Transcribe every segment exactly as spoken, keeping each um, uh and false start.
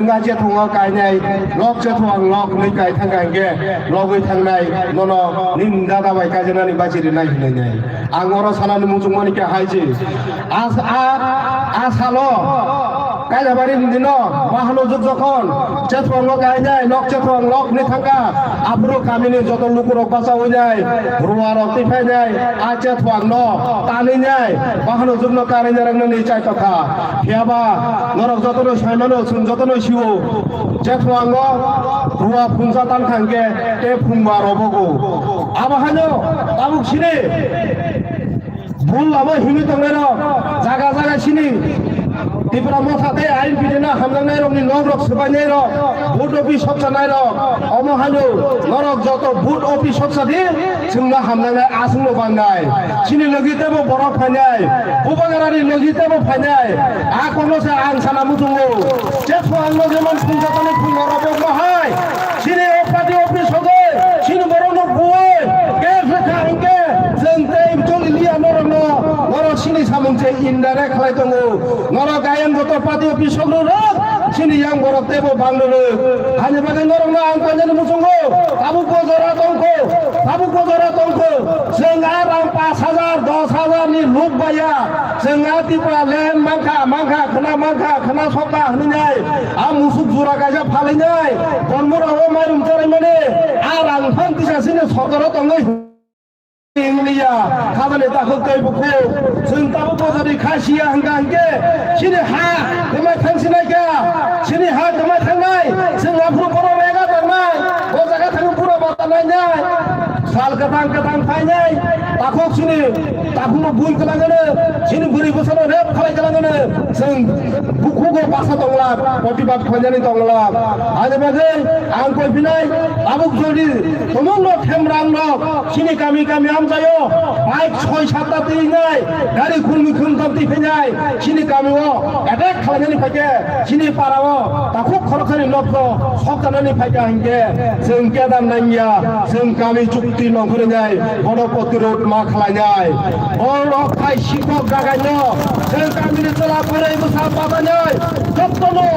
Wngkha chethwng o kainai, lok chethwng lok hwnwi kai thangkha hinkhe logwi thangnai nono nini dada bai kaijaknani bachi rinai hwnwi nai. Ang oro sanani muchungmani khe hai se. A, a, a salo Kailabari ni dino bahano jwk jokhon chethwng o kainai, lok chethwng lok hwnwi thangkha, aphuru kamini joto lukurok bachaui nai, ruarok twi phainai, a chethwng no tanwi nai, bahano jwk no karwi narwknani chai tokha. Phiyaba norok jotono sai mano, chwng jotono sio. Chethwng o rua phungsa tang thang khe tei phungba robogo. Abo haino tabuk sini bul lama himwi tongnai rok, jaga jaga sini Tipra Motha tei I N P T no hamjaknai rokni nok rok swbainai rok, vote office sokchanai rok, omo haino norok joto vote office sokchadi. Chwngno hamjaknai, aswkno bangnai. Chini logi teibo borok phainai. Bubagrani logi teibo phainai. A kokno se ang sana muchungo. Chethwng ang logi man phungjatani phunga rok bo hai. Chini o party office sogwi, chini borokno buwi, case wngkha hinkhe chwng tei choli liya norokno, norok chini samung se indirect khlai tongo. Norok ayang joto party office sogwi rok, chini yang borok teibo bang rwrwk. Hani bagwi norokno ang painani muchungo, tabuk bo jora tongkho, tabuk bo jora tongkho. Chwng a rang pash hajar, dos hajar ni luk baya. Chwng a Tipra land mankha, mankha, khna mankha, khna sokha hwnwi nai. A musuk jura kaisa phalwi nai. Bormura o mairum charaimani. A rang phan tisa sini sodoro tongwi. India, khajani takhuk tei bukhuk, chwng tabuk bojari kha siya hwnkha hinkhe, chini ha twmai thang sinai kha, chini ha twmai thangnai, chwng aphuru bono rega tangnai, o jaga thangwi bura bata nainai, sal kwthang kwthang phainai, takhuk chini takhukno bui kwlangano, chini bwrwi bwsano rep khlai kwlangano, chwng bukhugo basa tongla, protibad khlainani tongla. Ani bagwi ang koi phinai, tabuk jodi tumungno themrang rok, chini kami kami amchaio, bike soi satta twi nai, gari khurmi khum thok twi phinai, chini kamio attack khlainani phaikhe, chini parao takhuk khoroksani nokno soktanani phaikha hinkhe, chwng kedar nangya, chwng kami chukti nongkhorwi nai, bono protirod ma khlainai. Borok khai sikhok jagaino, chwng kamini chwla bwrwi bwsa babainai, jotono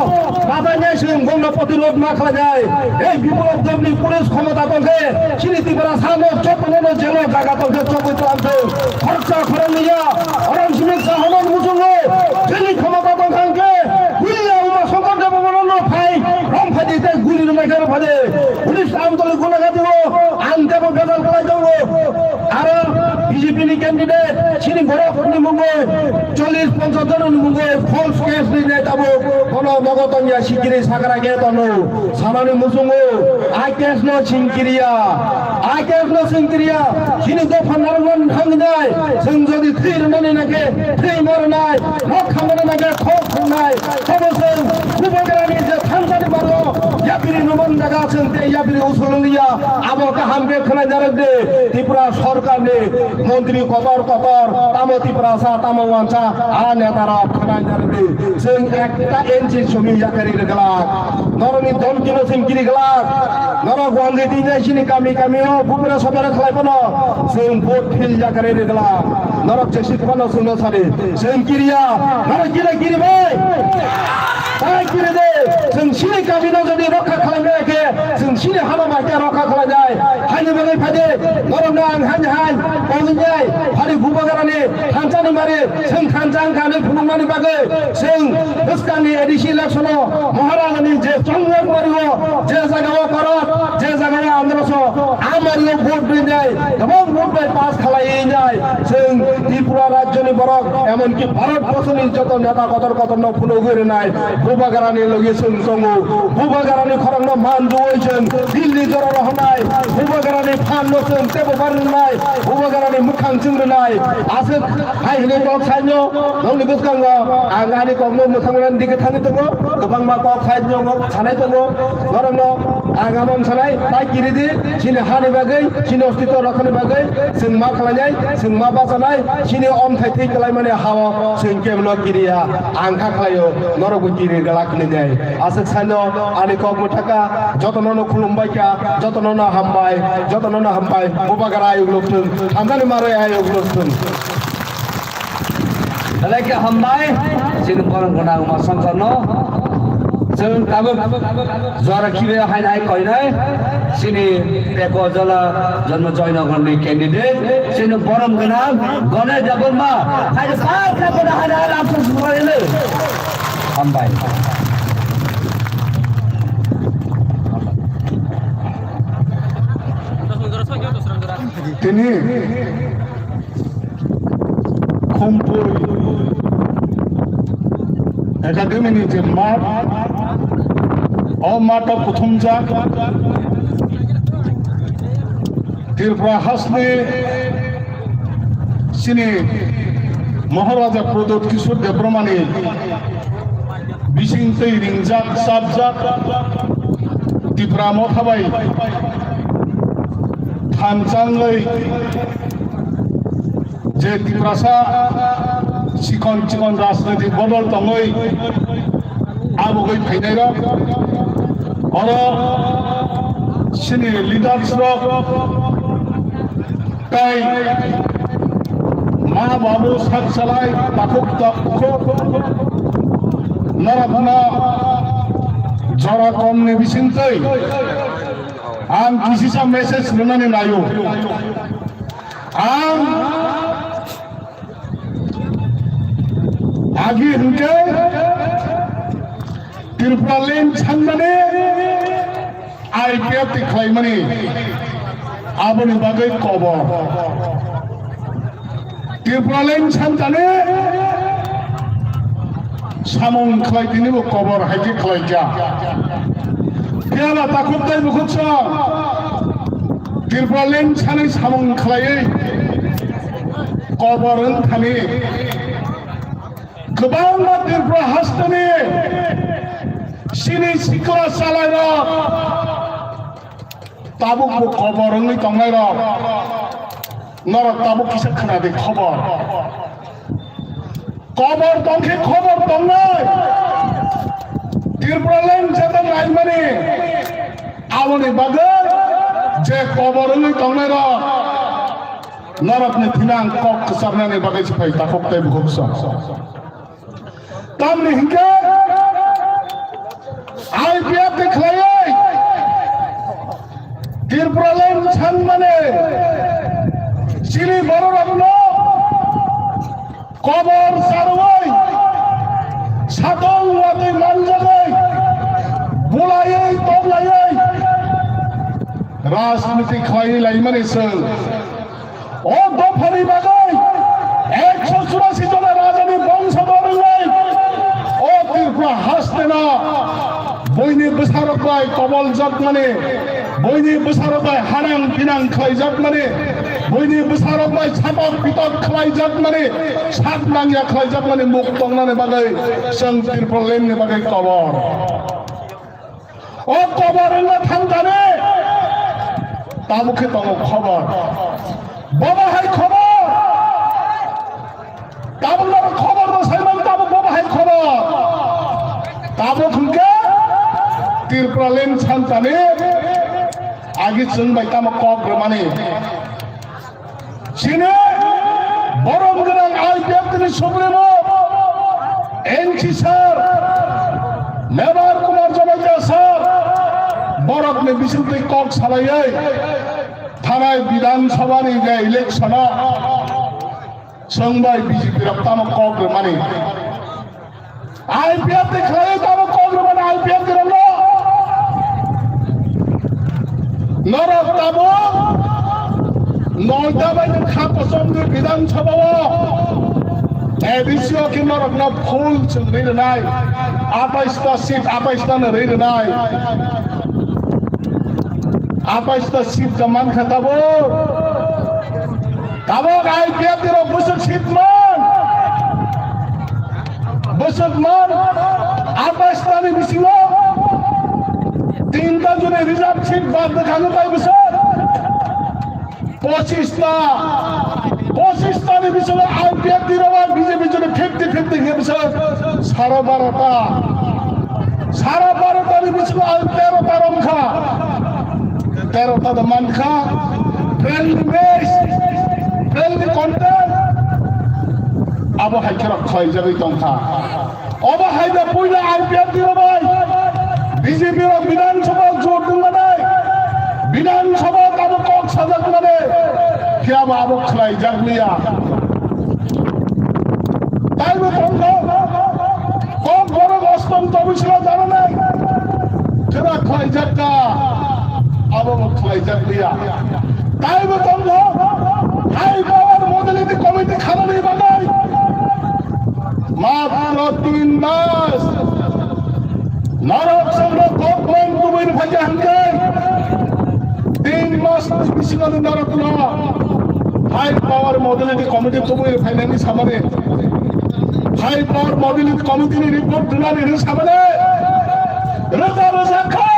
babainai chwng bono protirod ma khlainai. Ei Biplop Debni police khomota tongkhe, chini Tiprasa no jotono no jelo jaga tongkhe chobwi tongthung. Khoroksa khoroknwi ya, orom simi sahono muchungo, chini khomota tongkha hwnkhe, guli ya Uma Shankar Debbarma no phai, rom phai di tei guli rwmai khe rw phai di. Police ang tole guna gati o, ang tebo bejal kwlai tongo. Aro B J P ni candidate, chini borok ni mungwi, chollish ponchash jon ni mungwi false case ni nai tabuk, bono nogo tongya sikiri sakra khe tono. Sanani muchungo, I K S no singkiriya, I K S no singkiriya, chini dopha narwkna thangwi nai, chwng jodi thwi rwnani nangkhe thwi ma rwnai, nok khamani nangkhe khok khangnai, tobo chwng Bubagrani je thansani baro yapiri numan jaga chwng tei yapiri usulungliya, abo kaham khe khwnai narwk di, Tripura sorkarni montri kotor kotor, tamo Tiprasa, tamo wansa, a netarok khwnai narwk di. Chwng ekta N G somi yakarwi rwglak. Norokni domkino chwng kiri glak. Norok wanjwi twijai chini kami kamio bubra sobera khlai phano chwng vote phil yakarwi rwglak. Norok jesi phano chwngno sadi. Chwng kiriya. Norok kiri kiri bai. Tai kiri de. Chwng chini kamino jodi rokha khlaimaya khe chwng chini hano bai khe rokha khlainai. Haini bagwi phai de. Norokno ang haini hai. Kongwi nai. Hari Bubagrani thansa ni mari. Chwng thansa wngkha hinwi phunukmani bagwi chwng bwskangni A D C election-o Maharajani je chongjak mario, je jagao korot, je jagao androso, a mario vote rinai, kwbang vote bai pass khalaiwi nai. Chwng Tripura rajyoni borok, emonki Bharat borshoni joto neta kotor kotorno phunugwi rwnai, Bubagrani logi chwng tongo. Bubagrani khorokno man rwui chwng Delhi jora rohornai, Bubagrani phan no chwng tebo bar rwnai, Bubagrani mwkhang chwng rwnai. Aswk hai hwnwi kok saino, nokni bwskango ang ani kokno mwthangmani digi thangwi tongo, kwbangma kok saino sanai tongo. Norokno ang amon sanai, tai kiri di, chini hani bagwi, chini ostitw rokhani bagwi, chwng ma khlainai, chwng ma bachanai, chini omthai thwi kwlaimani hao chwng kebono kiriya, ang kha khlaio, norokbo kiri glak hwnwi nai. Aswk saino ani kok mwthaka, jotono no khulumbai kha, jotono no hambai, jotono no hambai, Bubagra ayuk lok thung, thansa ni maroi ayuk lok thung. Belai khe hambai, chini borok gwnang ma songkar no. Chwng tabuk jora khibi hai hai koinai chini Peko Jala Janma Joynagar ni candidate chini borom gwnang Ganesh Debbarma hai hai hai hai hai hai. Hambai. Tini Khumpui Academy ni je math, o matho kuthumjak Tripura hasteni chini Maharaja Pradyut Kishore Debbarmani bising twi ringjak, chapjak Tipra Motha bai thanchangwi je Tiprasa chikon chikon rajniti bodol tongwi abugwi phainairok, oro chini leaders rok tei ma babu sak salai takhuk takhuk norokno jora komni bisingtwi ang kisisa message rwnani naio. Ang agi hwnkhe Tripura Land sanmani I P F T khlaimani aboni bagwi kobor. Tripura Land santani samung khlai tinibo kobor hai khe khlaikha. Phiya ba takhuk tei bukhuk song Tripura Land sanwi samung khlaiwi kobor wng thani kwbangma Tripura hasteni chini sikla chalairok tabuk bo kobor wngwi tongnairok norok tabuk kisa khwnadi khobor. Kobor tongkhe khobor tongnai. Tripura Land jeta naimani aboni bagwi je kobor wngwi tongnairok norokni thina ang kok kwcharnani bagwi se phai takhuk tei bukhuk song. Tamni hinkhe I P F T khlaiwi Tripura Land sanmani chini bororokno kobor charwi satong watwi manjagwi bulaiwi toklaiwi rajniti khlaiwi laimani chwng. O dophani bagwi ekso churasi jona rajani bongso borwngwi o Tripura hasteno buini bwsarok bai koboljakmani, buini bwsarok bai hanang pinang khlaijakmani, buini bwsarok bai satok pitok khlaijakmani, sak nangya khlaijakmani muk tongnani bagwi chwng Tripura Land ni bagwi kobor. O kobor wngna thangkani tabuk khe tongo khobor. Bobo hai khobor. Tabuk no khobor no saiman tabuk bobo hai khobor. Tabuk hwnkhe Tripura Land santani agi chwng bai tamo kok rwmani. Chini borom gwnang I P F T ni supremo N C sir, Mebar Kumar Jamatia sir, borokni bisingtwi kok salaiwi thanai Bidhan Sabha ni je election o chwng bai B J P rok tamo kok rwmani. I P F T khlaiwi tamo kok rwmani I P F T rokno. Norok tabuk noita bai nwng kha kosom ni Bidhan Sabha o A D C o khe norokno full chwng rwi rwnai. Atais ta seat, atais ta no rwi rwnai. Atais ta seat ka man kha tabuk. Tabuk I P F T rok bwswk seat man. Bwswk man atais ta ni bisingo tinta juni reserve seat bad de khango tai bwswk. Pochis ta, pochis ta ni bisingo I P F T rok bai B J P juni fifty fifty khe bwswk. Sara baro ta, sara baro ta ni bisingo ang tero ta romkha. Tero ta da mankha, friendly match, friendly contest. Abo hai khe rok khlaijagwi tongkha. Obo hai da puila I P F T rok bai B J P rok Bidhan Sabha jot wngmani, Bidhan Sabha abo kok sajak mani, phiya ba abo khlai jak liya. Taibo tongkha, kok borok ostom tobisla jananai, khera khlai jak ka, abo bo khlai jak liya. Taibo tongkha, High Power Modality Committee khanani bagwi matro tin mas. Norok songno government tubui rwphaikha hwnkhe tin mas ni bisingo norokno High Power Modality Committee tubui rwphainani samani, High Power Modality Committee ni report rwnani hwnwi samani rwja rwja kha.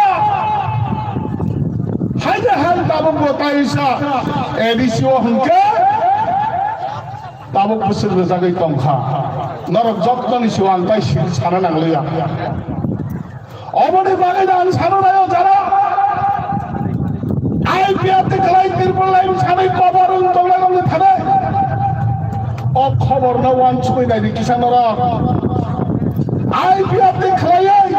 Haide hai tabukbo taisa A D C o hwnkhe tabuk bwswk rwjagwi tongkha. Norok jottoni siyo ang tai si-, sana nangliya. Oboni bagwi no ang sana naio jara I P F ni khlai Tripura Line sanwi koborwng tongnai rokni thani. O khobor no uansugwi naidi kisa norok. I P F ni khlaiwi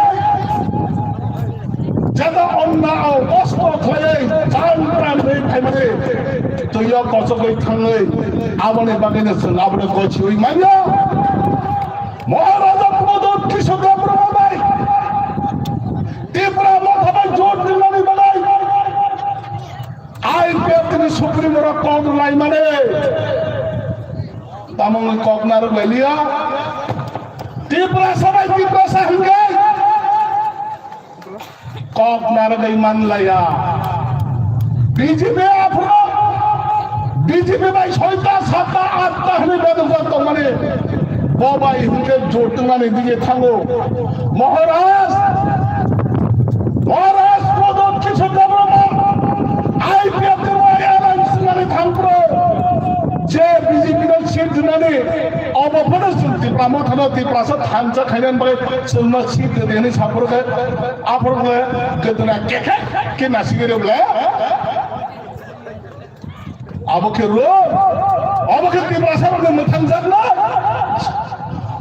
jata onna o kosto khlaiwi chan pran rwi phaimani twi o kochogwi thangwi aboni bagwi no chwng abono gochiwi manya. Maharaja Pradyot Kishore Debbarma bai Tipra Motha bai jot rinani bagwi I P F ni Supremo rok kok laimani. Tamoni kok narwk lailiya. Tiprasa bai Tiprasa hwnkhe kok narwgwi manlaiya. B J P aphuru B J P bai soita, satta, atta hwnwi bedokjak tongmani. Bo bai hwnkhe jotwngmani dige thango. Maharaj, Maharaj Pradyot Kishore Debbarma, I P F ni alliance wngmani thangphuru je B J P no seat rwnani obo phano chwng Tipra Mothano Tiprasa thansa khainani bagwi chwngno seat rwdi hwnwi saphuru khe, aphuru khe gwdwna kekhe khe nasigwi rwble. Abo khe rw, abo khe Tiprasa rokni mwthangjaknai.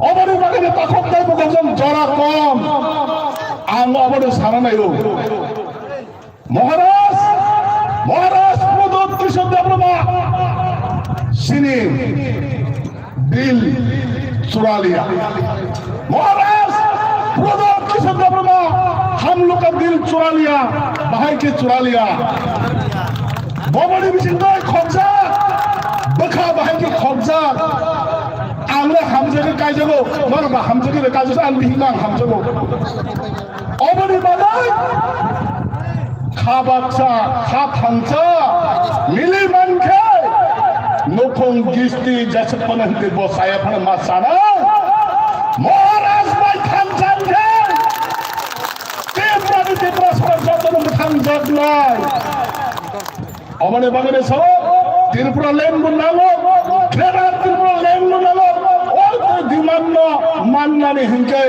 Oboni bagwi takhuk tei bukhuk jora kom. Ang obono sana naio. Maharaj, Maharaj Pradyot Kishore Debbarma, sini dil chura liya. Maharaj Pradyot Kishore Debbarma, hum log ka dil chura liya, bahai ke chura liya. Boboni bising doi khokjak, bwkha bahai ke khokjak. Ang le hamjagwi kaijago, norok ba hamjagwi rw kaijago, ang bihik no ang hamjago. Oboni bagwi kha baksa, kha thansa mili mankhe nukhung gisti jesuk phano hwnkhe bo chaya phano ma chanai. Maharaj bai thansa hwnkhe Tiprani Tiprasa jotono mwthangjaknai. Oboni bagwi sao Tripura land bo nango, Greater Tripura land bo nango. O demand no mannani hwnkhe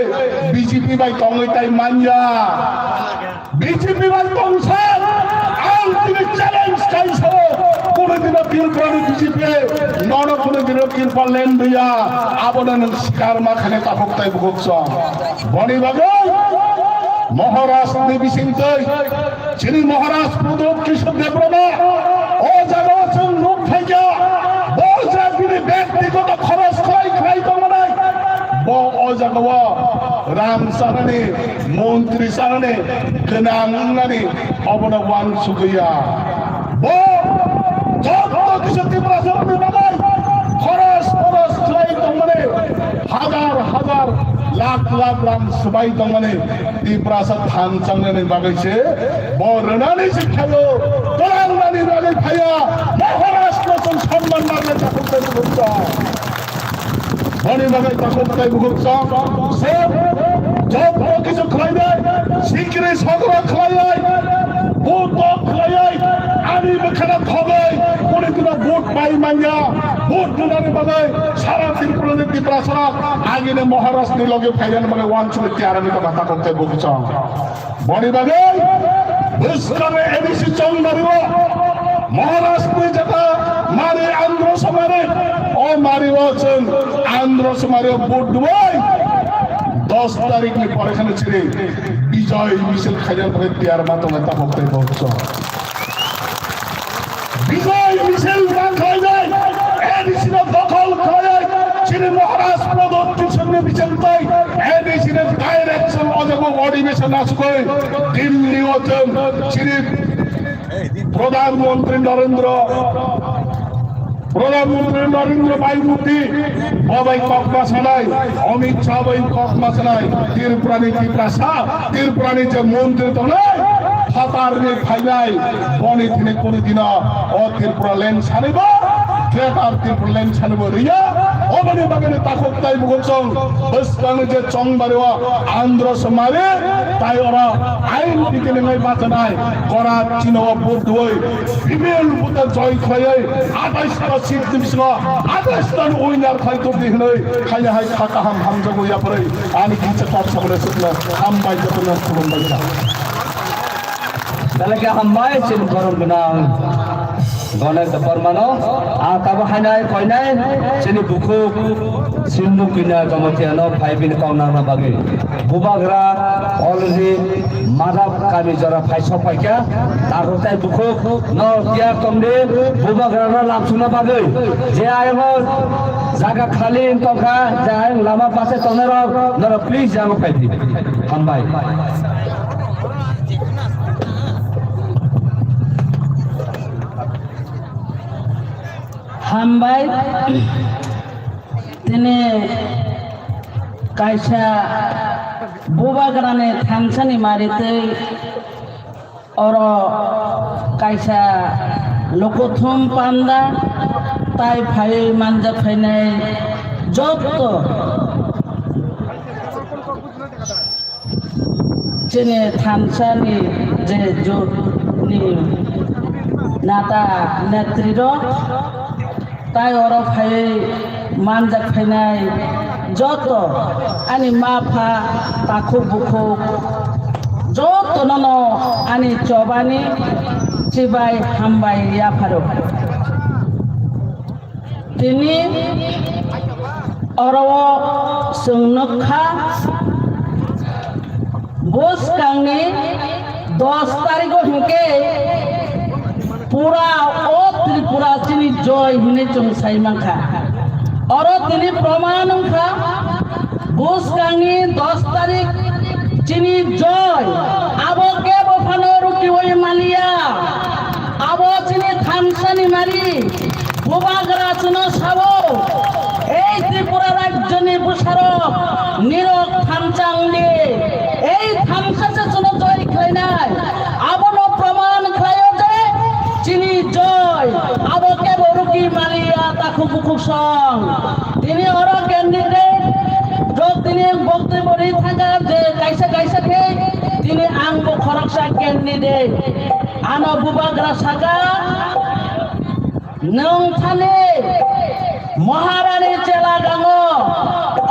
B J P bai tongwi tai manya. B J P bai tongsa ang tini challenge kai sao, kunu dino Tripura ni B J P nono kunu dino Tripura land rwya, abono nwng sikar ma khane takhuk tai bukhuk song. Boni bagwi Maharaj ni bisingtwi Chini Maharaj Pradyot Kishore Debbarma, o jaga o chwng nuk phaikha, bo je bini byaktigoto khoros khlai khlai tongmani, bo o jaga o rang chanani, montri chanani, gwnang wngnani obono uansugwi ya. Bo joto kisa Tiprasarokni bagwi khoros khoros khlai tongmani, hajar hajar lakh lakh rang swbai tongmani, Tiprasa thansangnani bagwi se bo rwnani se phaio, twlangnani rani phaiya, Maharashtra chwng sonman narwknai takhuk tei bukhuk chwng. Boni bagwi takhuk tei bukhuk chwng se job bo kisu khlainai, sikri sogra khlainai, buto khlainai, ani bwkhano khogwi kuni dino vote pai manya, vote rwnani bagwi sara Tripura ni Tiprasa agini Maharashtra ni logi phainani bagwi uansugwi tiyar wngwi tongkha takhuk tei bukhuk chwng. Boni bagwi bwskangni A D C chong mario, Maharashtra ni jata mari Andhra somari, o mario chwng Andhra somari vote dwai dos tarikh ni pore kheno chini B Joy misil khaina bagwi tiyar ma tongnai takhuk tei borok. Bijay misil ma khlainai, A D C no dokhol khlaiwi chini Maharaj Pradyot Kishore ni bising tei A D C ni direction o jaga o adhibeshon asugwi Delhi o chwng chini Pradhan Mantri Narendra Pradhan Mantri Narendra Bhai Modi bo bai kok ma sanai, Amit Shah bai kok ma sanai, Tripura ni Tiprasa, Tripura ni je montri tongnai, phatar ni phainai, boni thini kunu dino o Tripura land sani bo, Greater Tripura land sani bo riya, oboni bagwi ni takhuk tai bukhuk chwng, bwskang ni je chongbari o Andhra se mari, tai oro ain tiki nwngai bachanai, kora chino o burdui, Bipul buta joy khlaiwi, atais ta seat ni bisingo, atais ta winner khai tubdi hwnwi, khaina hai kha kaham hamjago yapharwi, ani kisa kok samre sukna, hambai jotono khulumbai kha. Belai khe hambai, chini borom gwnang Ganesh Debbarmano, ang tabo hainai koinai, chini bukhuk, Sindhu Kanya Jamatiano phai bini kok nangna bagwi. Bubagra already Madhab kami jora phai sok paikha. Takhuk tai bukhuk no tiyar tongdi, Bubagra no lamsukna bagwi. Je ayang o jaga khali tongkha, je ayang lama pase tongnai rok, norok please jango phaidi. Hambai. Hambai. Tini kaisa Bubagrani thansani maritwi oro kaisa lukuthum panda tai phaiwi manjak phainai joto chini thansani je jotni nata netrirok tai oro phaiwi manjak phainai joto ani ma pha takhuk bukhuk jotono no ani chobani chibai hambai yapharo. Tini oro o chwng nukha, bwskangni dos tarigo hinkhe pura o Tripura chini joy hinwi chwng sai mankha. Oro tini proman wngkha, bwskangni dos tarik chini joy, abo kebo phano rukiwi maliya. Abo chini thansani mari. Bubagra chwngno sao, ei Tripura rajyoni bwsarok nirok thansa wngdi, ei thansa se chwngno joy khlainai. Abono proman khlaio je chini joy, abo kebo ruki maliya takhuk bukhuk song. Tini oro candidate rok tini boktwi bori thangkha je kaisa kaisa khe tini ang bo khoroksa candidate. Ano Bubagra saka, nwng thani Maharani chela gango,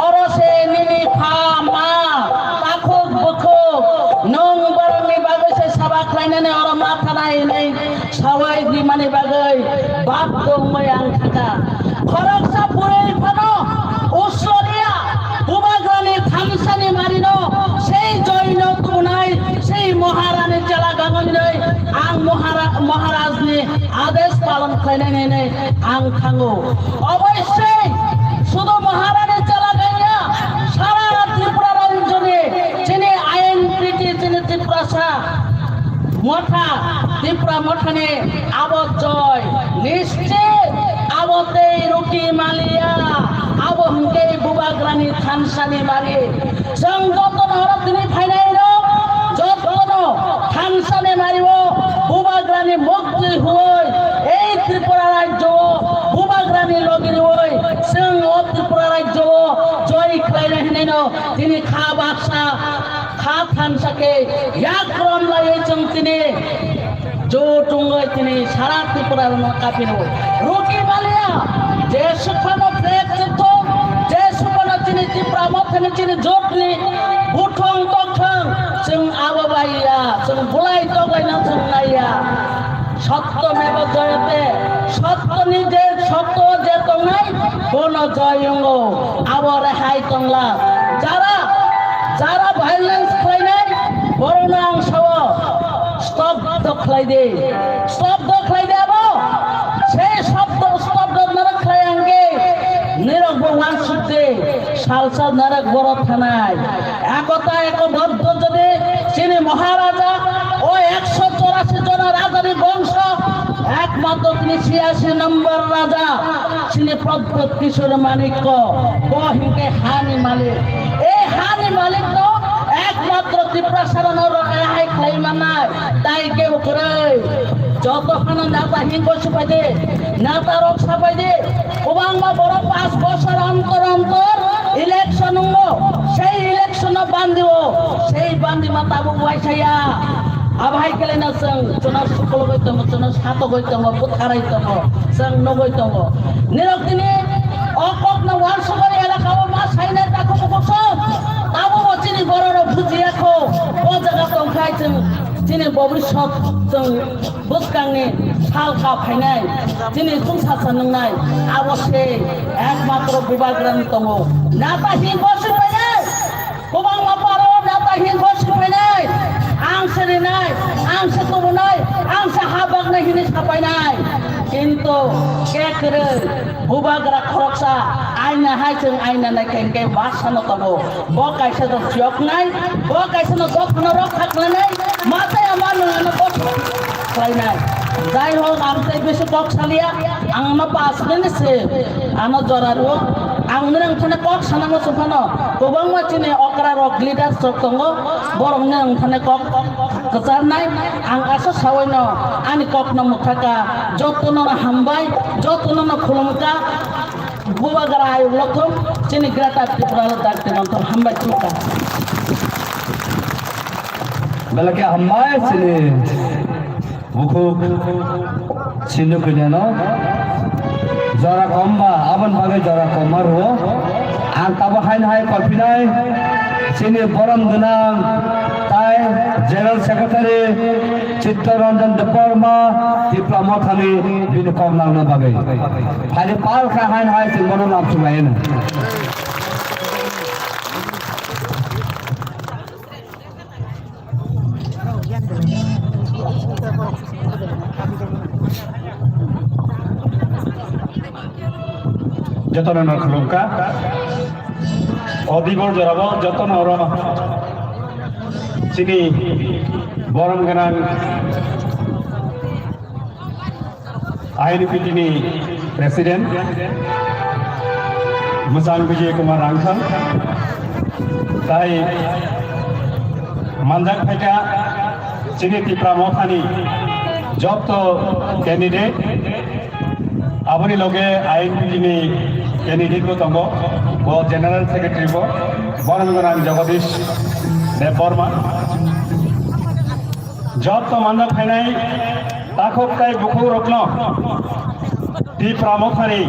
oro se nini pha ma, takhuk bukhuk, nwng borokni bagwi se saba khlainani oro ma thanai hinwi sawai rimani bagwi bap tongwi ang thangkha. Khoroksa bwrwi phano Usloria Bubagrani thansani marino sei joino tubunai sei Maharani chela gango hinwi ang Mahara-, Maharajni ades palon khlainai hinwi ang thango. Oboisoi sudu Maharani chela gangya, sara Tripura rajyoni chini I N P T chini Tiprasa motha, Tipra mothani abo joy, nischit abo tei ruki maliya, abo hwnkhe Bubagrani thansani mari. Chwng jotono oro tini phainairok, jotono thansani mario Bubagrani mukti huoi, ei Tripura rajyo o Bubagrani logi rioi, chwng o Tripura rajyo o joy khlaina hinwi no tini kha baksa kha thansa khe yakrom laiwi chwng tini jo tungwi tini sara Tripura rokno kapino. Ruki maliya, je suphano flag chukthung, je suphano chini Tipra mothani chini jotni buthong tokthung, chwng abo bai ya, chwng bulai toklaina chwng naiya. Sotto meva jayate, sottoni je sotto je tongnai, bono joy wngo, abo rehai tongla. Jara, jara violence khlainai, Borokno ang sao, stop do khlai di, stop do khlai di abo. Sei stop do, stop do norok khlai ang khe, nirok bo uansuk di, salsa norok borok thanai. Ekota ekoboddo jodi chini Maharaja, o ekso chorasi jona rajani bongso, ekmatro tini chiyasi number raja, chini Pradyot Kishore Manikya, bo hinkhe hani malik. Ei hani malik no ekmatro Tiprasa rano rok hai khlai manai, tai kebo kwrwi. Joto phano neta hingko supai di, neta rok sapai di. Kwbangma borok panch bosor ontor ontor election wngo, sei election no bandi o, sei bandi ma tabuk waisa ya. Abo hai kelaino chwng, chwngno suklugwi tongo, chwngno satogwi tongo, bwtharwi tongo, chwng nugwi tongo. Nirok tini o kokno Wansukari elaka o ma sainai takhuk bukhuk song. Tabukbo chini bororok bujiya kho. O jaga tongkhai chwng chini bobiswt chwng bwskangni sal ka phainai, chini chwngsacha nwngnai, abo se ekmatro Bubagrani tongo. Nata hingko sipainai. Kwbangma parao neta hingko sipainai, ang se rinai, ang se tubunai, ang se ha baknai hini sapainai. Kintu kekrwi bubagra khoroksa aina hai chwng aina nai khe hwnkhe bwsano tongo. Bo kaisa no chiyoknai, bo kaisa no dophano rok khaknai, ma tei ama nwngnano bo khlainai. Jai hok, ang tei bisi kok salia, ang no pass nini se, ano jora rwo, ang nini ang thani kok sana mo sung phano, kwbangma chini okra rok leaders rok tongo, borok nini ang thani kok kwcharnai, ang asa sawi no, ani kok no mwthaka, joto no hambai, joto no khulumka, bubagra ayuk lokhum, chini Greater Tripura Ladakh ni manthor hambai chukha. Belai khe hambai chini bukhuk Sindhu Kanya no jora kom ba, aboni bagwi jora kom ma rwo. Ang tabuk haino hai kok phinai chini borom gwnang tai General Secretary Chittaranjan Debbarma Tipra Mothani bini kok nangna bagwi. Phaidi pal kha haino hai chwng bono lam chumai no. Jotono no khulumkha. O dibor jorabo jotono oro chini borom gwnang I N P T ni President Mwchang Bijay Kumar Rangthang tai manjak phaikha chini Tipra Mothani jotto candidate, aboni loge I N P T ni candidate bo tongo, bo General Secretary bo, borom gwnang Jagadish Debbarma. Jotto manjak phainai takhuk tai bukhuk rokno Tipra Mothani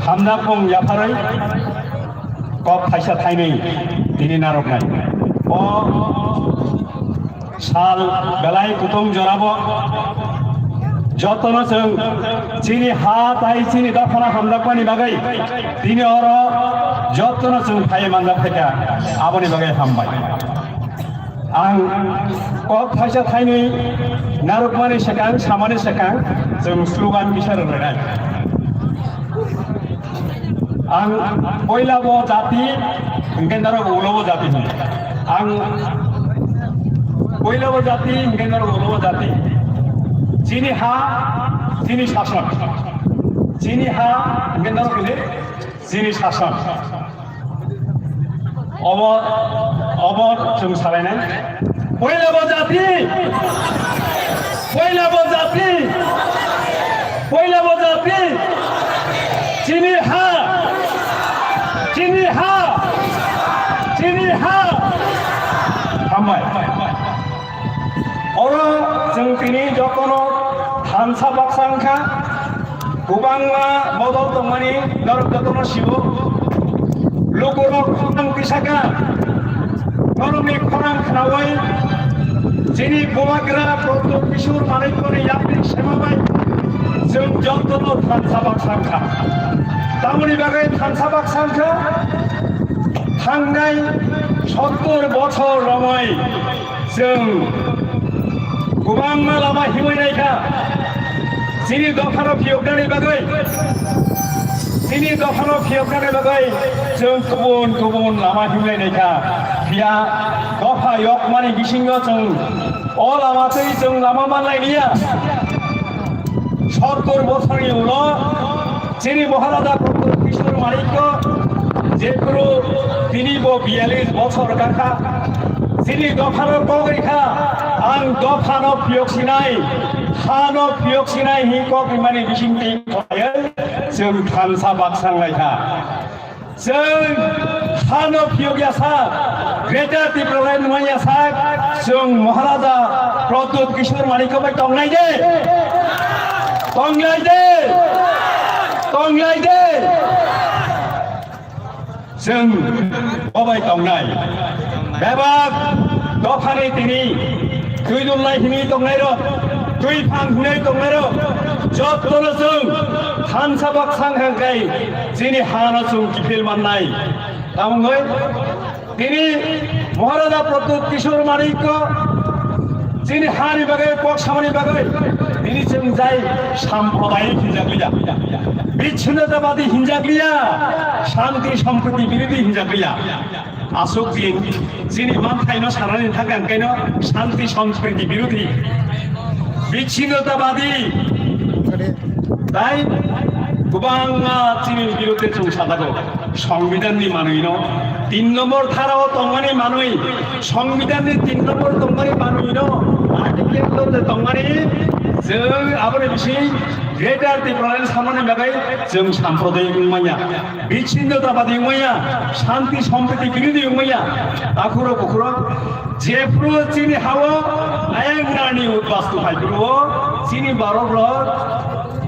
hamjakmung yapharwi kok thaisa thainwi tini narwknai. O sal belai kutung jorabo jotono chwng chini ha tai chini dophano hamjakmani bagwi tini oro jotono chwng phaiwi manjak phaikha, aboni bagwi hambai. Ang kok thaisa thainwi narwkmani swkang, samani swkang, chwng slogan kisa rwlainai. Ang poila bo jati, hwnkhe norok ulo bo jati hwn. Ang poila bo jati, hwnkhe norok ulo bo jati. Chini ha, chini sason. Chini ha, hwnkhe norok hwnkhe chini sason. Obo, obo chwng salainai. Poila bo jati! Poila bo jati! Poila bo jati! Chini ha! Chini ha! Chini ha! Hambai. Oro chwng tini jotono thansa baksa wngkha. Kwbangma bodol tongmani norok jotono sibo. Lukurok khorang tisaka. Norokni khorang khnaui chini bubagra Pradyot Kishore Manikyani yapri sema bai chwng jotono thansa baksa wngkha. Tamoni bagwi thansa baksa wngkha? Thangnai sottor bochor romwi chwng kwbangma lama himwi naikha. Chini dophano phiyoknani bagwi, chini dophano phiyoknani bagwi chwng kubun kubun lama himlai naikha. Phiya dopha yokmani bisingo chwng o lama twi chwng lama manlai liya. Sottor bochorni ulo chini Maharaja Pradyut Kishore Manikya jephuru tini bo biyalish bochor kakha, chini dophano kok rikha, ang dophano phiyok sinai, hano phiyok sinai hi kok rimani bisingtwi khlaiwi chwng thansa baksa wnglaikha. Chwng hano phiyok ya sak, Greater Tipraland wng ya sak, chwng Maharaja Pradyut Kishore Manikya bai tongnai de? Tongnai de? Tongnai de? Chwng bobai tongnai. Bebak dophani tini twi dulnai hwnwi tongnairok, twi phang hwnwi tongnairok, jottono chwng thansa baksa wngkha khe chini hano chwng kiphil mannai. Tamungwi tini Maharaja Pradyut Kishore Manikya chini hani bagwi, kok samani bagwi tini chwng jai sampradayik hinjak liya, bichinnotabadi hinjak liya, shanti sompriti birodhi hinjak liya. Aswk din chini manthaino sanani thangkha, hwnkhaino shanti sompriti birodhi, bichinnotabadi tai kwbangma chini birodhe chwng sajago. Songbidanni manwino tin nombor tharao tongmani manwi, Songbidanni tin nombor tongmani manwino article tongmani chwng aboni bising Greater Tipraland samani bagwi chwng sampradayik wngmanya. Bichinnotabadi wngmaya, shanti sompriti birodhi wngmaya, takhuro bukhuro jephuru chini hao ayang nani udbastu phaiphuru chini borok rok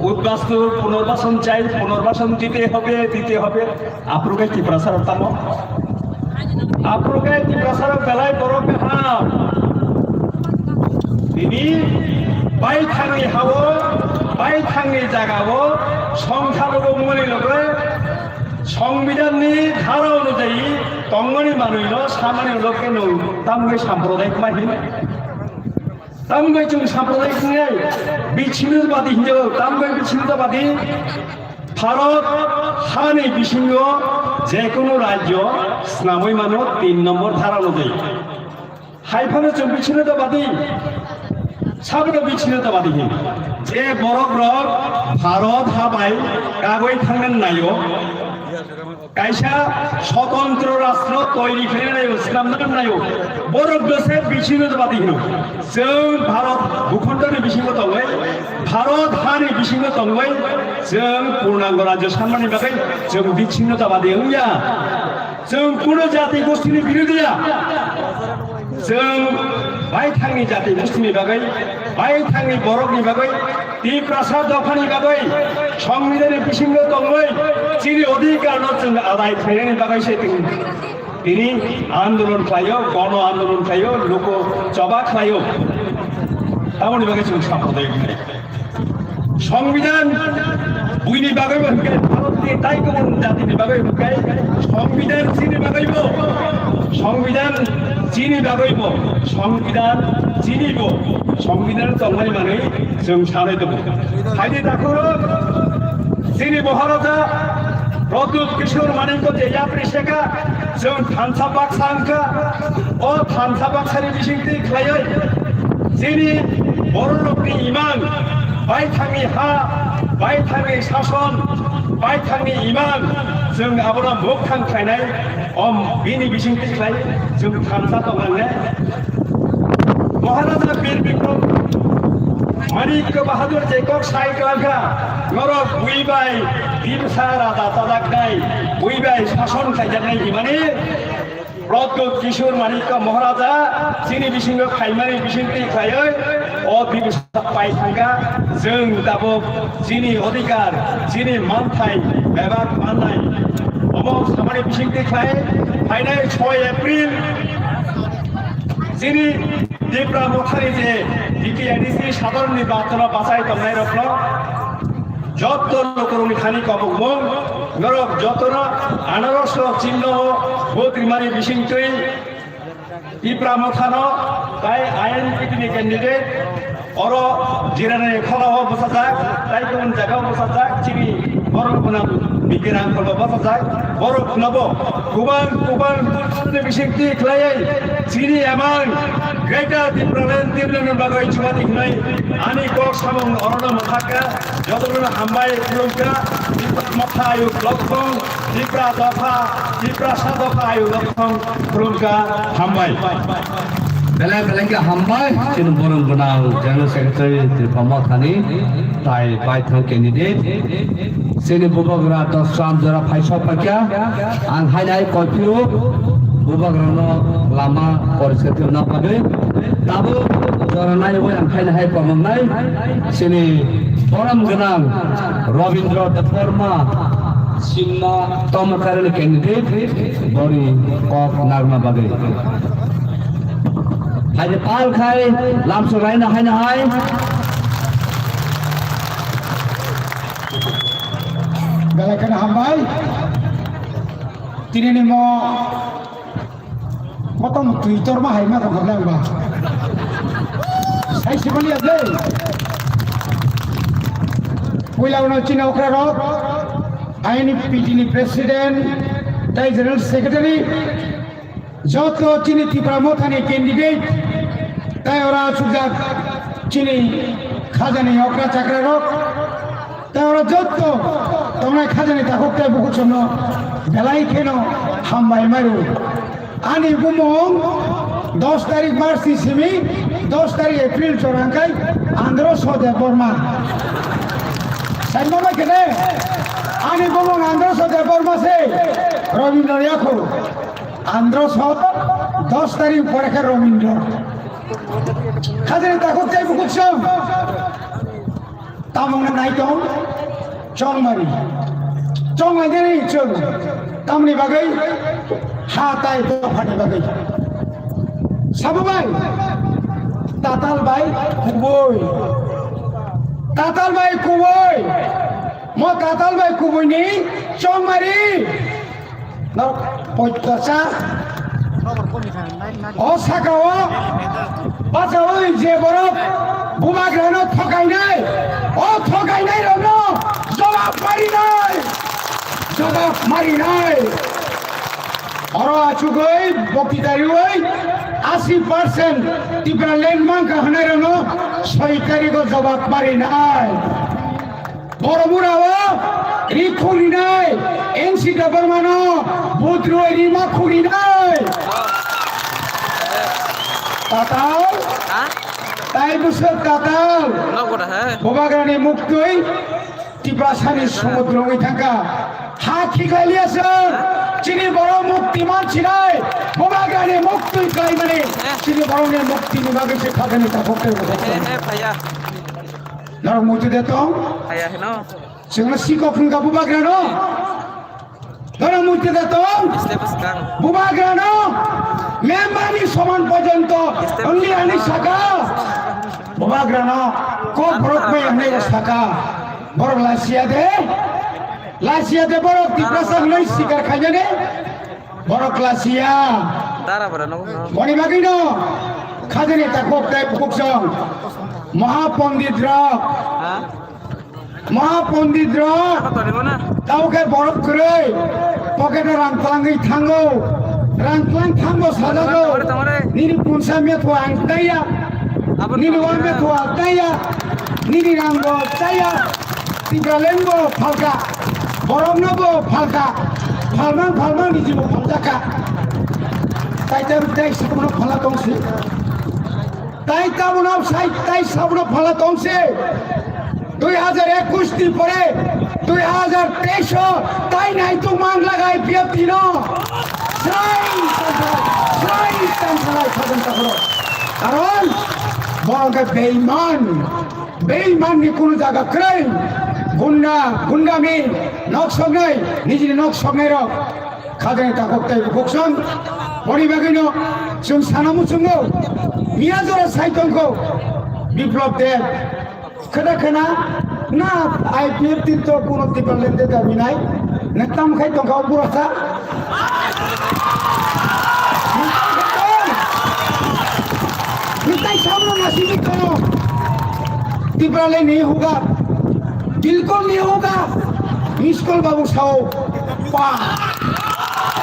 udbastu punorbashan chai, punorbashan dite hobe, dite hobe, aphuru khe Tiprasa rok tamo, aphuru khe Tiprasa rok belai borok kaham. Tini baithangni hao, baithangni jagao songkha logo muli logo Songbidanni dhara onujayi tongmani manwino samani ulo khe nwng tamgwi sampradayik ma hin? Tamgwi chwng sampradayik wngnai? Bichinnotabadi hinjago, tamgwi bichinnotabadi? Bharat hani bisingo jekunu rajyo snamwi mano tin nombor dhara onujayi. Hai phano chwng bichinnotabadi, sabono bichinnotabadi hin. Je borok rok Bharat ha bai kagwi thangna naio, kaisa sotantro rastro toiri khlaina naio, swnamna naio, borok no se bichinnotabadi hino. Chwng Bharat bhukhondoni bisingo tongwi, Bharat hani bisingo tongwi, chwng purnango rajyo sanmani bagwi chwng bichinnotabadi wngya. Chwng kuno jati gostini birodhi ya. Chwng baithangni jati gostini bagwi, baithangni borokni bagwi, Tiprasa dophani bagwi, Songbidanni bisingo tongwi chini odhikarno chwng adai khlainani bagwi se tini, tini andolon khlaio, gono andolon khlaio, luku choba khlaio. Tamoni bagwi chwng sampradayik wngnai. Songbidan buini bagwi bo hwnkhe, Bharatni tai kubun jatini bagwi hwnkhe, Songbidan chini bagwi bo, Songbidan chini bagwi bo, Songbidan chini bo, Songbidan tongmani manwi chwng sanwi tongo. Haidi takhurok, chini Maharaja Pradyut Kishore Manikya je yapri sekha, chwng thansa baksa wngkha, o thansa baksani bisingtwi khlaiwi chini bororokni imang, baithangni ha, baithangni sason, baithangni imang, chwng abono mukthang khlainai, om bini bisingtwi khlai chwng thansa tongnai. Maharaja Bir Bikram Manikya Bahadur je kok sai kha, norok bui bai Timsa raja chajaknai, bui bai sason khaijaknai himani Pradyut Kishore Manikya Maharaja chini bisingo khaimani bisingtwi khlaiwi o Timsa pai thangkha. Chwng tabuk chini odhikar, chini manthai bebak mannai omo samani bisingtwi khlai phainai soi April chini Tipra Mothani je D T A D C sadharonni battoro bachai tongnai rokno jotto lokorokni thani kobokmung Norok jotono anarosno chinno vote rimani bisingtwi Tipra Mothano tai I N P T ni candidate oro Jirani khorao bwsajak, tai kubun jagao bwsajak, chini borok gwnang Bikir Angkolo bwsajak, borok phunabo kubang kubang ni bisingtwi khlaiwi chini emang Greater Tipraland Tipraland bagwi chumani hwnwi ani kok samung orono mwthakha. Jotono hambai khulumkha, Tipra Motha ayuk lokhong, Tipra dopha, Tiprasa dopha ayuk lokhong khulumkha, hambai. Belai belai khe hambai, chini borom gwnang General Secretary Tipra Mothani, tai baithang candidate. Chini bubagra Dosram jora phaisok paikha, ang hainai koiphuru bubagrano lama poriskar khaina bagwi. Tabuk jora naiwi ang khaina hai komongnai chini borom gwnang Robindra Debbarma Simna Tomokarani candidate boni kok narwkna bagwi. Hai de pal khai lamsok laina haina hai. Belai kheno hambai. Tinini mo Kotom twi torma hai ma tongkha nang ba. Sai simani able. Puila uno chini okra rok, I N P T ni president, tai general secretary, joto chini Tipra Mothani candidate, tai ora sujak chini khajani okra chakra rok. Tei oro jotto tongnai khajani takhuk tei bukhuk somno belai kheno hambai mairu. Ani bumung dos tarik March ni simi dos tarik April chorang kai Andro Sode Borma. Saima bai kene ani bumung Andro Sode Borma se Robindro Yakho. Andro Sode dos tarik pore khe Robindro. Khajani takhuk tei bukhuk som. Tamungni naitong chongmani. Chongmani chwng. Tamni bagwi ha tai dophani bagwi. Sabo bai. Tatal bai kubui. Tatal bai kubui. Mo tatal bai kubui ni chongmani. Norok poito cha. O saka o bachaui je borok bubagrano thokainai, o thokainai rokno jobab marinai, jobab marinai. Oro achugwi bokti tariwi asi percent Tipraland mangkha hwnai rokno soi tarigo jobab marinai. Boromura o ri khurinai, N C Debbarmano budroi rima khurinai. Tatal, ha? Tai bwswk tatal. Nok gora hai. Bubagrani muktwi Tiprasani sumudro wngwi thangkha. Ha khiklai liya sir, chini borok mukti mansinai. Bubagrani muktwi khlaimani, eh, chini borokni muktini bagwi se khajani takhuk tei bukhuk. Eh, eh, phaiya. Norok muitu de tong? Haya hino. Chwngno sikok hwnkha bubagrano. Norok muitu de tong? Step bwskang. Bubagrano memberni soman porjonto wngli ani saka. Bubagrano kok borok bai hwnwi saka. Borok lachiya de. Lachiya de borok Tiprasa hwnwi sikar khainani. Borok lachiya. Dara bora no. Boni bagwino khajani takhuk tei bukhuk song. Mahapondit rok. Ha? Mahapondit rok. Apa tadi mana? Tao khe borok kwrwi. Pocket o rang twlangwi thango. Rang twlang thango sajago. Tamare, tamare. Nini punsa metho ang taiya. Abo nini tamare. Wan metho ang taiya. Nini rang bo taiya. Tipraland bo phalka, borokno bo phalka, phalmang phalmang ni jibo phaljakka. Tai tai tai sabuno phala tongsi. Tai tabuno sai tai sabuno phala tongsi. Dui hajar ekush ni pore dui hajar teis o tai naituk mang lagai I P F T no. Sai sai sai sai sai. Karon borok ke beiman. Beimanni kunu jaga kwrwi. Gunda, gundami nok soknai, nijini nok soknairok khajani takhuk tei bukhuk song. Boni bagwino chwng sana muchungo, miya jora sai tongkho Biplop Deb. Khwna khwna na I P F T to kuno Tipraland de dabi nai. Nwng tamo khai tongkha o boroksa? Nwng tamo khai tong? Nwng tai samno nasini tong? Tipraland ni hoga, bilkul ni hoga, miss call babu sao pa.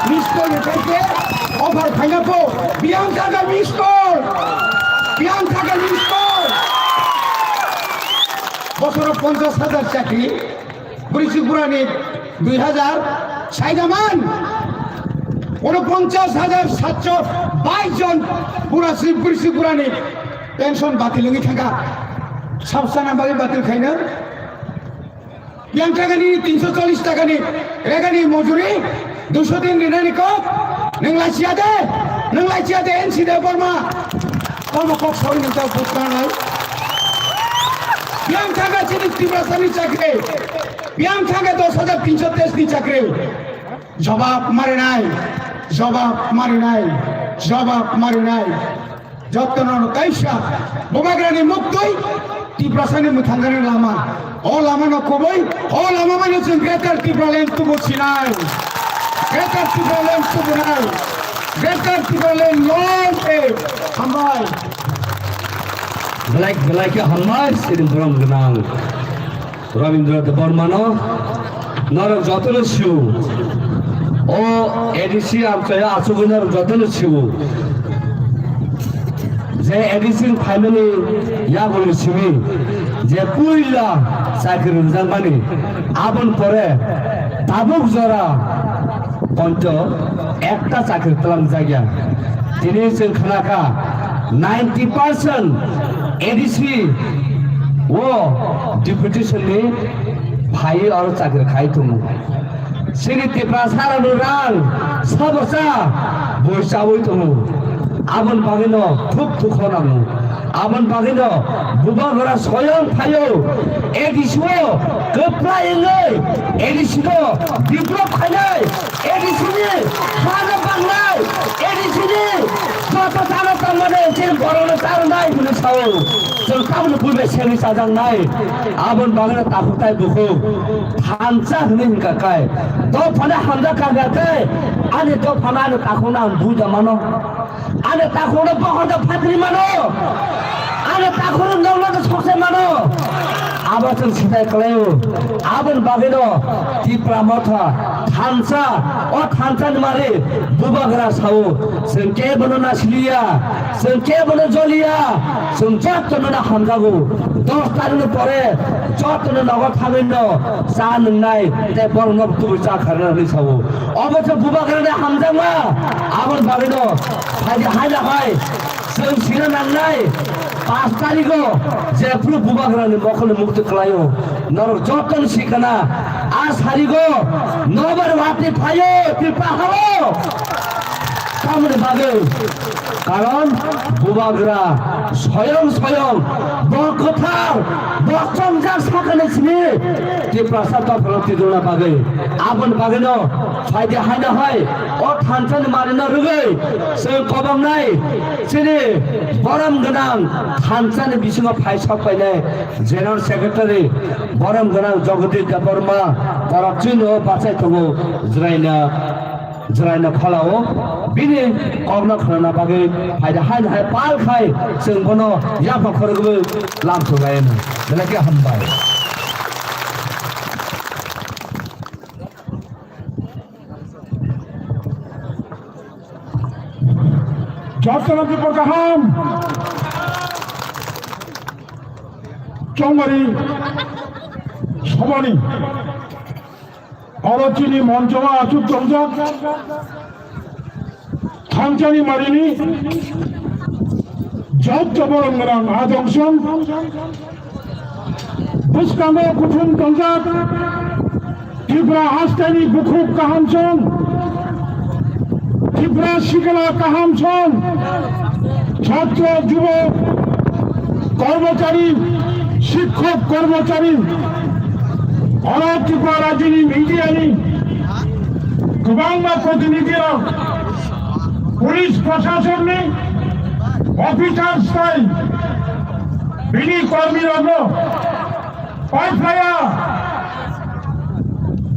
Miss call ni khaike offer phaina po, biyang thaka miss call, biyang thaka miss call. Bosoro ponchas hajar chakri, bwrwi chwk burani dui hajar saida man. Unoponchas hajar satso bais jon bura si bwrwi chwk burani pension batil wngwi thangkha. Sabsana bagwi batil khaino. Yang takani tinso chollis takani regani mojuri, duiso din rinani kok. Nwng laichia de, nwng laichia de, N C Debbarma. Kono kok sawi nwng ta bukranai. Yang thangkha chini Tiprasani chakri. Yang thangkha dos hajar tinso teis ni chakri. Jobab marinai, jobab marinai, jobab marinai. Jottono kaisa Bubagrani muktwi Tiprasani mwthangani lama. O lama no kubui, o lama mano chwng Greater Tipraland tubu sinai. Greater Tipraland tubu nai. Greater Tipraland long live. Hambai. Belai, belai khe hambai, sini borom gwnang. Rabindra Debbarmano norok jotono sio. O A D C amchaya achugwi norok jotono sio. Je A D C ni phaimani yagulni simi je puila chakri rwjakmani aboni pore tabuk jora ponto ekta chakri twlangjakya. Tini chwng khnakha ninety percent A D C o deputation ni phaiwi oro chakri khai tongo. Chini Tiprasa rokni rang sabosa boi chawi tongo. Aboni bagwino thuk thuk khonango. Aboni bagwino Bubagra soyong phaio A D C o kwplai wngwi A D C no develop khainai. A D C ni hano bangnai, A D C ni joto chana tangmani chini borokno charwnai hwnwi sao. Chwng tamoni buibai sengwi chajaknai. Aboni bagwino takhuk tai bukhuk thansa hwnwi hwnkha kai. Dophano hamjak kha kha khe ani dophano ani takhukno ang buida mano. Ani takhukno bokhorda phatri mano. Ani takhukno nokno sokse mano. Abo chwng sitai kwlaio. Aboni bagwino Tipra Motha thansa, o thansani mari Bubagra sao. Chwng kebono nasiliya, chwng kebono joliya, chwng jotono hamjago. Dos tarikni pore jotono nogo thangwino cha nwngnai tei borokno tubui cha kharna hwnwi sao. Obo se Bubagrani hamjakma, aboni bagwino phaidi haida hai chwng sina nangnai. Panch tarigo jephru Bubagrani mokholni mukti kwlaio, norok jotono sikana a sarigo nobar wati phaio Tripura hao. Tamoni bagwi, karon Bubagra soyong soyong bo kwthar, bo chongjak sakani simi Tiprasa dophano tidulna bagwi. Aboni bagwino phaidi haino hai o thansani marino rwgwi chwng kobongnai chini borom gwnang thansani bisingo phai sok painai General Secretary borom gwnang Jagadish Debbarma borok chwngno bachai tongo jwraina. Jwraino kholao bini kokno khwnana bagwi phaida haino hai pal khai chwng bono yapha khorokgwi lamsoglaino. Belai khe hambai. Jotono Tripura kaham. Chongmari Somani. Oro chini moncho o achuk tongjak, thansani marini jotto borom gwnang adong song, bwskango kuthum tongjak, Tripura hasteni bukhuk kaham song, Tripura sikla kaham song, chhatro, jubok, kormochari, sikhok, kormochari, oro Tripura rajyoni media ni kwbangma protinidhi rok, police prasasonni officers tai bini kormi rokno pai phlaiya.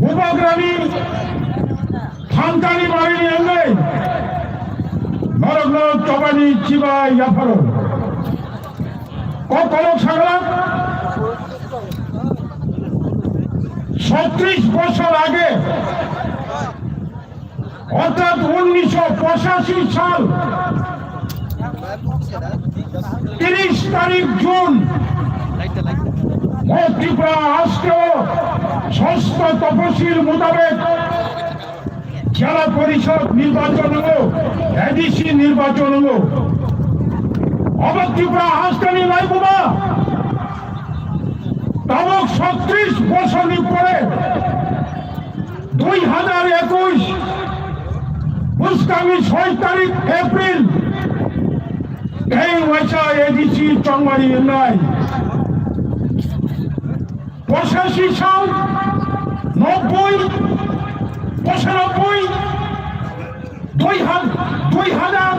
Bo Bubagrani thanchani barini wngwi norokno chobani chibai yapharo. O kolok sagala ছত্রিশ বছর আগে অর্থাৎ উনিশশো পঁচাশি সাল তিরিশ তারিখ জুন, মো ত্রিপুরা আজকেও ষষ্ঠ তফসিল মোতাবেক জেলা পরিষদ নির্বাচন হলো, এডিসি নির্বাচন হলো। অবক ত্রিপুরা হাসকানি লাইকুমা tabuk ছত্রিশ বছরনি পরে দুই হাজার একুশ বুসকানি ছয় তারিখ এপ্রিল এই ওয়াইসা এডিসি চংমারি নাই পঁচাশি সাল নব্বই পঁচানব্বই দুই হাজার দুই হাজার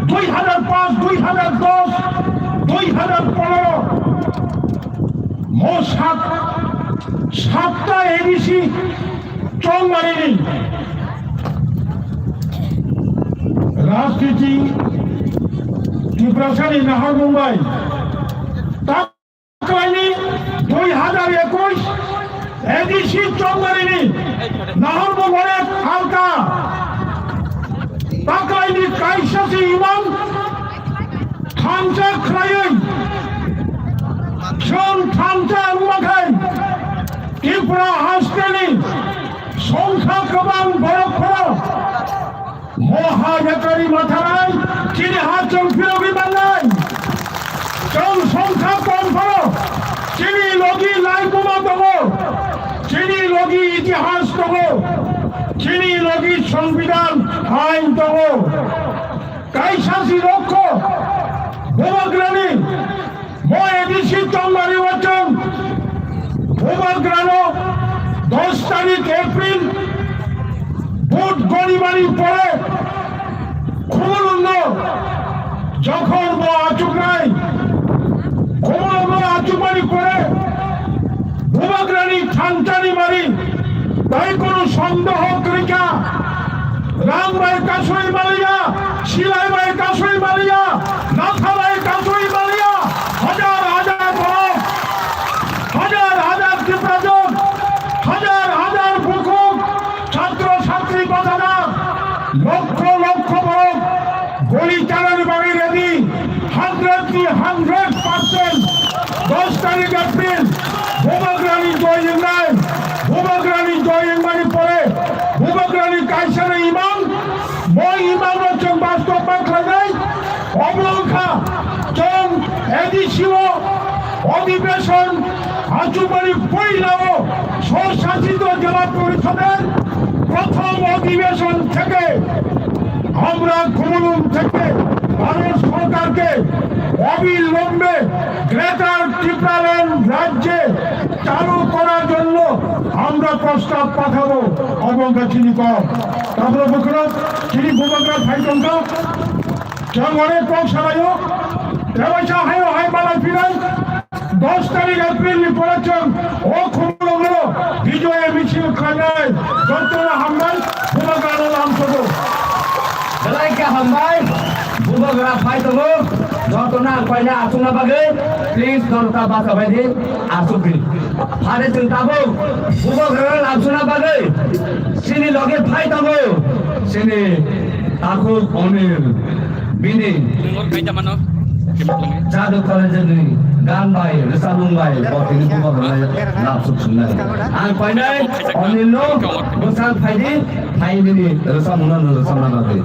দুই হাজার পাঁচ দুই হাজার দশ দুই হাজার পনেরো মোট সাত সাতটা এডিসি চৌমারিনি রাজনীতি ত্রিপুরাসানি নাহার Mumbai Taklaini dui hazar ekush A D C Chongmarini Nahar Mubarak Halka. Taklaini kaisa se imang thansa khlaiwi chwng thansa wngma khai Tripura hasteni songkha kwbang borok phano Moha yakari matharai, chini ha chwng phirogwi manlai. Chwng songkha kom phano, chini logi laibuma tongo, chini logi itihas tongo, chini logi songbidan ain tongo. Kaisa si rokho, bubagrani Mo A D C Chongmari o chwng Bubagrano dos tarik April vote gonimani pore Khumulwngno jokhon bo achuknai, Khumulwngno achukmani pore Bubagrani thanchani mari tai kono sondeho kwrwi kha. Rang bai kasui maliya, silai bai kasui maliya, natha bai kasui maliya, hajar hajar borok, hajar hajar Tiprajwk, hajar hajar bukhuk, chhatro chhatri bachana, lokkho lokkho borok goli chanani bagwi ready, hundred ni hundred percent, dos tarik April, Bubagrani joy wngnai, Bubagrani joy wngmani pore, Bubagrani kaisano imang, bo imangno chwng bastob ma khlainai, omo wngkha chwng A D C o odhibeson achukmani puilao Swshasito Jela Porishoder prothom odhibeson theke amra Khumulwng theke Bharat Sorkarke obilombe Greater Tipraland rajye চালু করার জন্য আমরা প্রস্তাব পাঠাবো অবঙ্গা চিনি কম তারপরে বুকরত চিনি বুবাগ্রা ভাই তঙ্কা কেমন কম সারাইও তেবাইসা হাইও হাই বালা ফিরাই দশ তারিখ এপ্রিল নি পড়াচ্ছেন ও খুবলো বিজয় মিছিল খানায় যত হামলাই বুবাগ্রা নাম সব Belai khe hambai, bubagra phai tongo, jotono ang koina achukna bagwi, please, joto ta bacha bai di, achuk di. Phare chwng tabuk bubagra labsuna bagwi, chini loge phai tongo, chini takhuk Onil, bini Jadu College ni gan bai, rwchapmung bai, bo tini bubagra labsuk sungnai. Ang koinai Onil no bwsang phai di, phai bini rwchapmung no rwchapna bagwi.